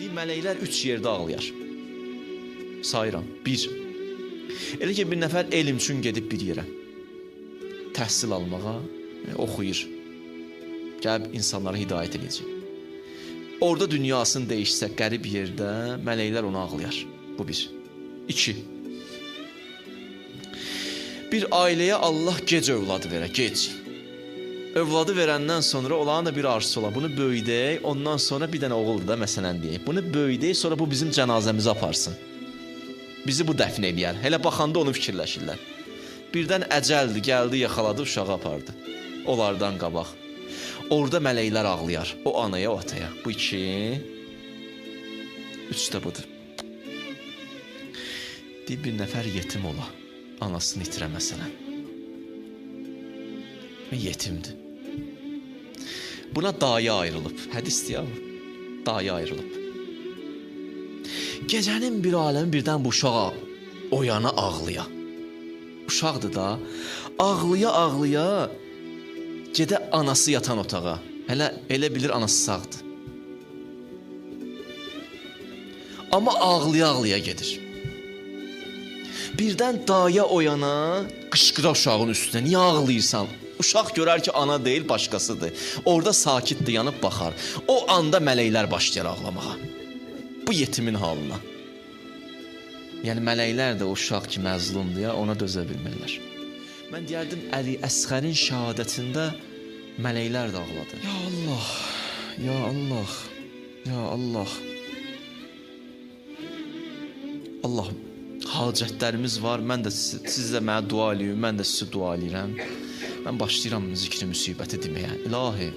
Deyir, mələklər 3 yerdə ağlayar. Sayıram. 1. Elə ki, bir nəfər elm üçün gedib bir yerə. Təhsil almağa, oxuyur. Gəlib insanlara hidayət eləyəcək. Orada dünyasını dəyişsə, qərib yerdə mələklər onu ağlayar. Bu bir. 2. Bir ailəyə Allah gec övladı verə, gec. Övladı verəndən sonra olanın da bir arzusu olar. Bunu böyüdək, ondan sonra bir dənə oğuldur da, məsələn deyək. Bunu böyüdək, sonra bu bizim cənazəmizi aparsın. Bizi bu dəfn eləyər. Elə baxanda onu fikirləşirlər. Birdən əcəldir, gəldi, yaxaladı, uşağı apardı. Onlardan qabaq. Orada mələklər ağlayar. O anaya, o ataya. Bu 2. 3 də budur. Deyir, bir nəfər yetim ola. Anasını itirə məsələn. Və yetimdir. Buna dayı ayrılıb. Hədisdir ya bu. Dayı ayrılıb. Gecənin bir aləmi birdən bu uşağa oyana ağlaya. Uşaqdır da. Ağlaya ağlaya gedə anası yatan otağa. Hələ elə bilir anası sağdır. Amma ağlaya ağlaya gedir. Birdən daya oyana qışqıra uşağın üstünə. Niyə ağlayırsan? Uşaq görər ki, ana deyil, başqasıdır. Orada sakitdir, yanıb baxar. O anda mələklər başlayar ağlamağa. Bu yetimin halına. Yəni mələklər də o uşaq ki, məzlumdur ya, ona dözə bilmirlər. Mən deyərdim, Əli Əsxərin şəhadətində mələklər də ağladı. Ya Allah, ya Allah, ya Allah. Allah, hacətlərimiz var, mən də siz də mənə dua eləyin, mən də sizi dua eləyirəm. Mən başlayıram zikri müsibəti deməyə. İlahi,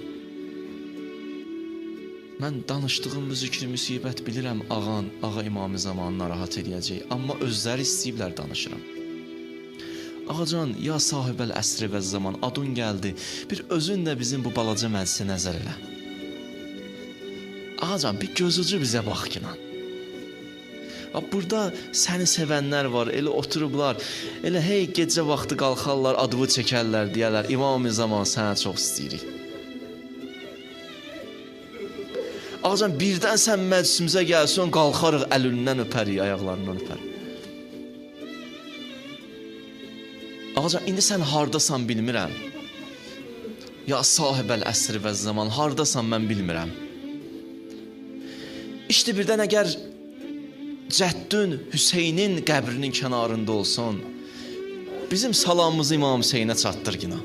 mən danışdığım bu zikri müsibət bilirəm ağan, ağa imamı zamanı narahat eləyəcək. Amma özləri istəyiblər danışıram. Ağacan, ya sahibəl əsri və zaman, adın gəldi. Bir özün də bizim bu balaca məclisə nəzər elə. Ağacan, bir gözucu bizə bax ki, lan. Burada səni sevənlər var, elə oturublar, elə hey gecə vaxtı qalxarlar, adını çəkərlər, deyərlər, İmam-ı zaman sənə çox istəyirik. Ağacan, birdən sən məclisimizə gəlsin, qalxarıq, əlindən öpərik, ayaqlarından öpərik. Ağacan, indi sən hardasan bilmirəm. Ya sahibəl əsri və zaman, hardasan mən bilmirəm. İşte birdən əgər Cəddün Hüseynin qəbrinin kənarında olsun, bizim salamımızı İmam Hüseynə çatdır yine.